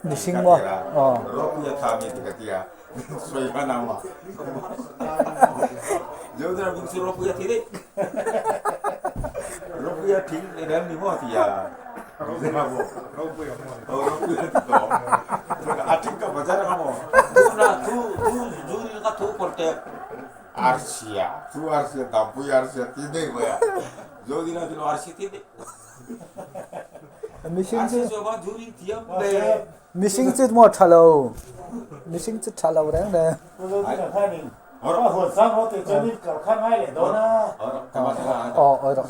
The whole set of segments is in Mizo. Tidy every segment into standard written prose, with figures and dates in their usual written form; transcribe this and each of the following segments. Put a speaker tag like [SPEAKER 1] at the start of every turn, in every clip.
[SPEAKER 1] Mihring maw? Aw. Mihring chu mihring chu maw tha lo mihring chu tha lo reng reng. Aw awi rawh aw awi rawh.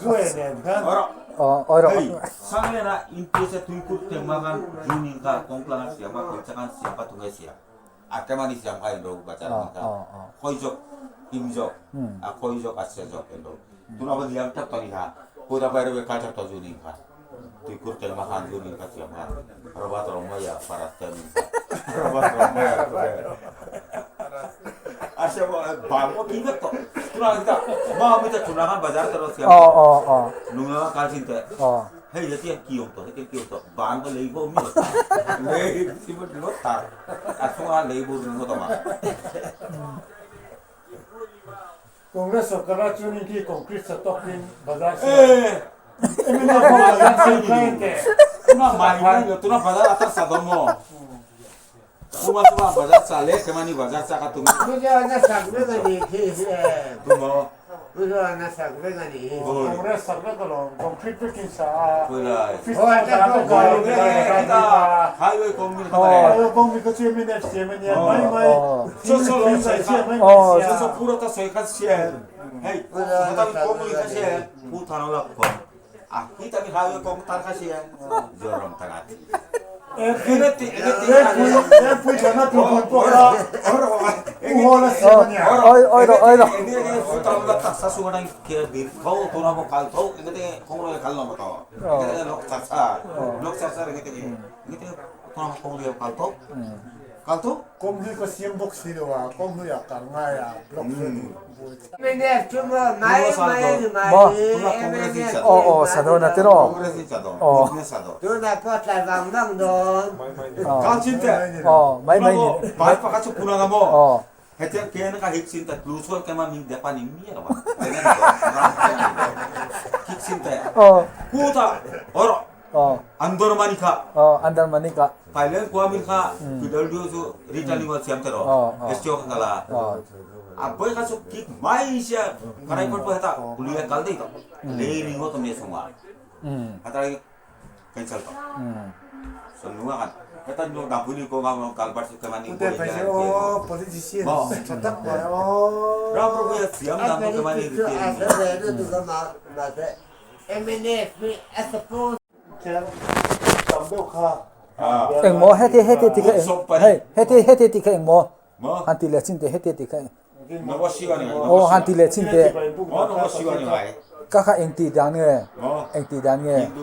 [SPEAKER 1] Aw aw aw.
[SPEAKER 2] Congress sarkar ah chuan in khi concrete sa tawk in bazar siam mnf ho bazar siam kha en teh. Congress sak vek alawm concrete vek in sa a office bazar vek a highway kawng mi kha chu mnf siam ania mai mai thil sawi chhiah mai mai sia. Airpui thana tur hmun pawh kha U Hawla siam a nia.
[SPEAKER 1] Oi oi rawh oi rawh.
[SPEAKER 2] Kawng hlui ka siam bawk si lo a, kawng hluiah kal ngai a, block chuan buai thlak.
[SPEAKER 1] Maw? Aw aw Sadona tiraw? Aw. Aw mai mai ni. Aw. Aw. Aw. Aw Andarmanika. Aw. Engmaw heti heti ti kha eng hei heti heti ti kha engmaw han ti leh chin teh heti ti kha aw han ti leh chin teh ka kha eng tih dan nge eng tih dan nge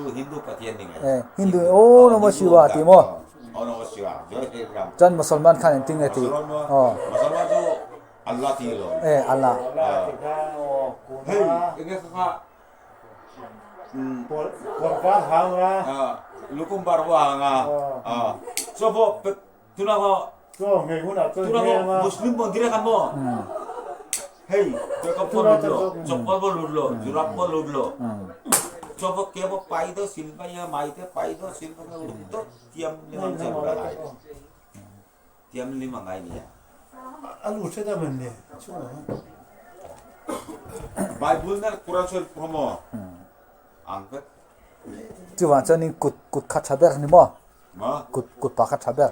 [SPEAKER 1] Hindu aw namo Shiva ti maw chuan Musalman khan engtin nge tih aw e Allah. Chuvang chuanin kut kut kha tha ber a ni maw? Kut kut pa kha tha ber.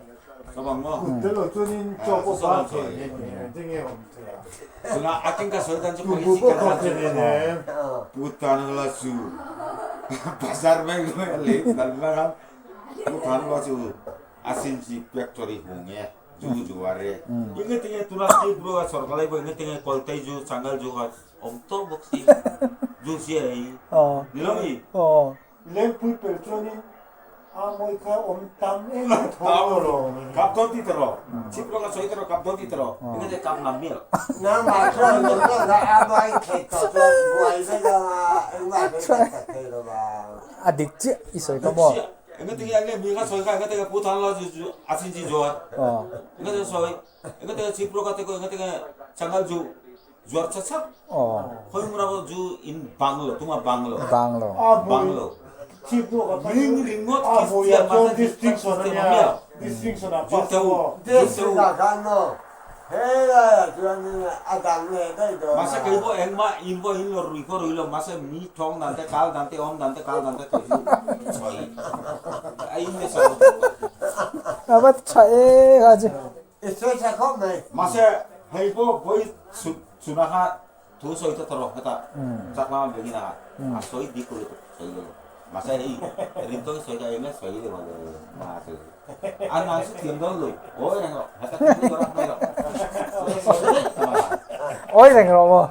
[SPEAKER 1] Aw.
[SPEAKER 2] Lengpui pel chuanin a mawi kha awm tam em em tho lo.
[SPEAKER 1] A dik chiah i sawi kha maw?
[SPEAKER 3] Engatinge ange mi kha sawi kha engatinge Pu Thanla chu chu a chin chi zuar. Engatinge sawi engatinge Chhipro kha te ko engatinge Changal zu zuar chak chak. Khawi hmuna pawh zu in banglo tuma banglo.
[SPEAKER 1] Banglo.
[SPEAKER 3] Banglo. Ming ringawt Kristian mahse
[SPEAKER 2] Distinction
[SPEAKER 3] Kristian awm miah lo.
[SPEAKER 2] Distinction a
[SPEAKER 3] Zu
[SPEAKER 2] pass
[SPEAKER 3] teu
[SPEAKER 2] maw?
[SPEAKER 3] zu teu.
[SPEAKER 4] Helaiah chuanin a dang leh daih dawn a.
[SPEAKER 3] Mahse kei pawh engmah in pawh in lo rui pawh rui lo, mahse mi thawng dan te, kal dan te, awm dan te, kal dan te kei chu sawi a in nasa lo tawp a.
[SPEAKER 1] A va tha e kha chu.
[SPEAKER 4] I sawi tha khawp mai.
[SPEAKER 3] Mahse hei pawh vawi chhun chhunah kha thu sawi ta tawh hetah chak lama begin a a sawi dik lo tawp sawi lo. Mahse hei rintawn sawi kha eng nge sawi lo le mahse. An an chu thiam dawn lo. Awi reng rawh. Heta thiam dawn rawh mai rawh.
[SPEAKER 1] Awi reng rawh maw?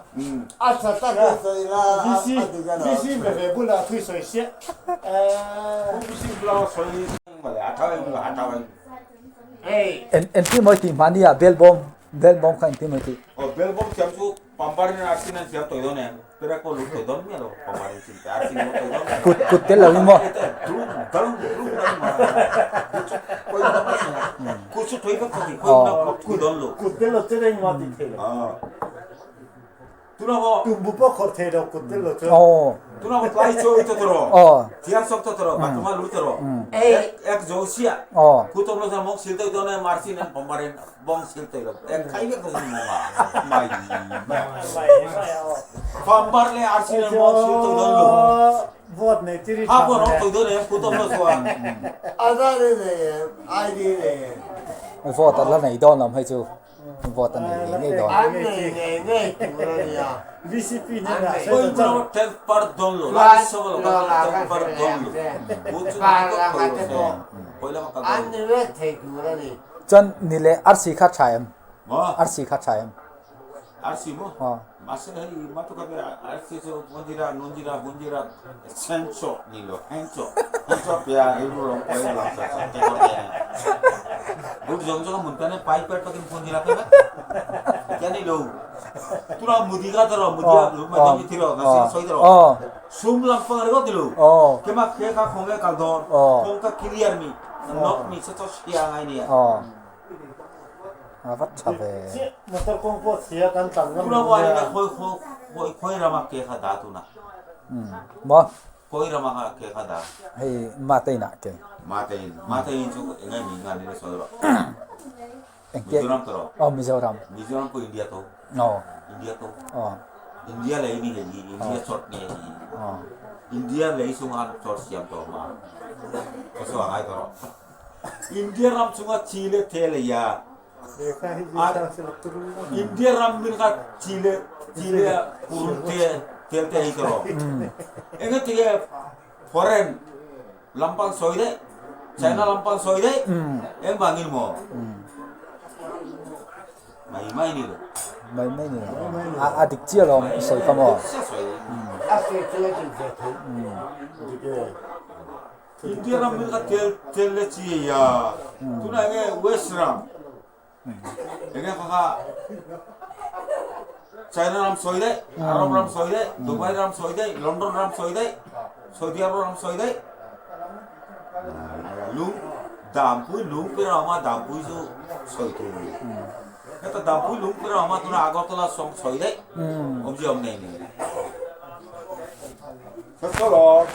[SPEAKER 4] A tha tak in sawi la a dik a lo.
[SPEAKER 2] VC ve ve bulah thui sawi siah.
[SPEAKER 3] VC bulah sawi mawle a tha em a tha em.
[SPEAKER 1] En entir mawi tih hmani ah belbawm belbawm kha entir mawi tih.
[SPEAKER 3] Aw belbawm thiam chu Pambarin arsi nan siam tawih dawn em? Perek pawh lung tawih dawn miah lo Pambarin chin te arsi lung tawih dawn miah lo.
[SPEAKER 1] Kut kut tel lo in maw?
[SPEAKER 3] Drum drum drum drum ma kut chu khawi hmun a kut chu tawih vek thei khawi hmun a kut thui dawn lo.
[SPEAKER 2] Kut tel lo chen engmah tih thei lo.
[SPEAKER 3] Tuna maw?
[SPEAKER 2] Tumbu pawh khawrh thei lo kut tel lo chuan.
[SPEAKER 3] Tuna maw tlai chawi ta tawh rawh. Thiar sawk ta tawh rawh bathroom ah lut ta rawh. Ek ek zo siah. Kut awm lo chuan mawng sil tawih dawn em arsi nen Pambarin bawng sil tawih lo ek khai vek dawn mawng ah mai mai. Pambar leh arsi nen mawng sil tawih dawn lo. Ha pawh rawng tawih dawn em kut awm lo chuan.
[SPEAKER 4] Aadhaar i nei em? ID i nei em?
[SPEAKER 1] Vote a la nei dawn lo hei chu. Vote a nei ngei ngei dawn.
[SPEAKER 4] An nei ngei ngei tur a nia.
[SPEAKER 2] VCP hnenah
[SPEAKER 3] An nei temper dawn lo la saw lo ka temper dawn lo bu chu ka khoi lo se khoi lama ka
[SPEAKER 4] An ni vek thei tur a ni.
[SPEAKER 1] Chuan ni leh arsi kha tha em?
[SPEAKER 3] Maw?
[SPEAKER 1] Arsi kha tha em?
[SPEAKER 3] Arsi maw?
[SPEAKER 1] Aw.
[SPEAKER 3] Mahse hei matuka ve arsi chu Bonjira Nunjira Bunjira Sencho ni lo Hencho Hencho pia rilru lo koi lo sa sa te ko te Bur jong jong mun tane pai per pakin Bonjira pe ba ni lo tura mudi ga taro mudi ga lu ma jong thiro na sin soi taro sum lam pang ro ti lo ke ma khe ka khong ka dor khong ka clear mi not mi sa cho sia ngai ni
[SPEAKER 1] A vat tha ve.
[SPEAKER 2] Motor kawng pawh chhia kan tlan ngam
[SPEAKER 3] Tuna wa ni khoi khoi khoi rama ke kha da tuna.
[SPEAKER 1] Maw?
[SPEAKER 3] Khoi rama kha ke kha da.
[SPEAKER 1] Hei ma te na ke.
[SPEAKER 3] Ma te ma te in chu engai mi nga ni le soi ro.
[SPEAKER 1] Engtia
[SPEAKER 3] Mizoram to ro.
[SPEAKER 1] Oh Mizoram.
[SPEAKER 3] Mizoram ko India to.
[SPEAKER 1] Oh.
[SPEAKER 3] India to.
[SPEAKER 1] Oh.
[SPEAKER 3] India lei ni hei India chot ni hei.
[SPEAKER 1] Oh.
[SPEAKER 3] India lei sung han chot siam to ma. Ko so ngai to ro. India ram chunga chi le the le ya. India ram min kha chi le chi le purun te tel te hi toro. Enga tige foreign lampang soi de China lampang soi de eng bangin mo. Mai mai ni lo.
[SPEAKER 1] Mai mai ni lo. A a dik chiah lawm i sawi kha maw?
[SPEAKER 4] A sawi chu a dik ve thei.
[SPEAKER 3] India ram min kha tel tel le chi ei a, tunah enge West ram enge kha kha China ram sawi daih, Arab ram sawi daih, Dubai ram sawi daih, London ram sawi daih, Saudi Arab ram sawi daih. Lung Dampui lung pi ram a Dampui chu sawi tur a ni. Heta Dampui lung pi ram a tunah Agartala sawng sawi daih awmzia awm nei ni. Heta lawm.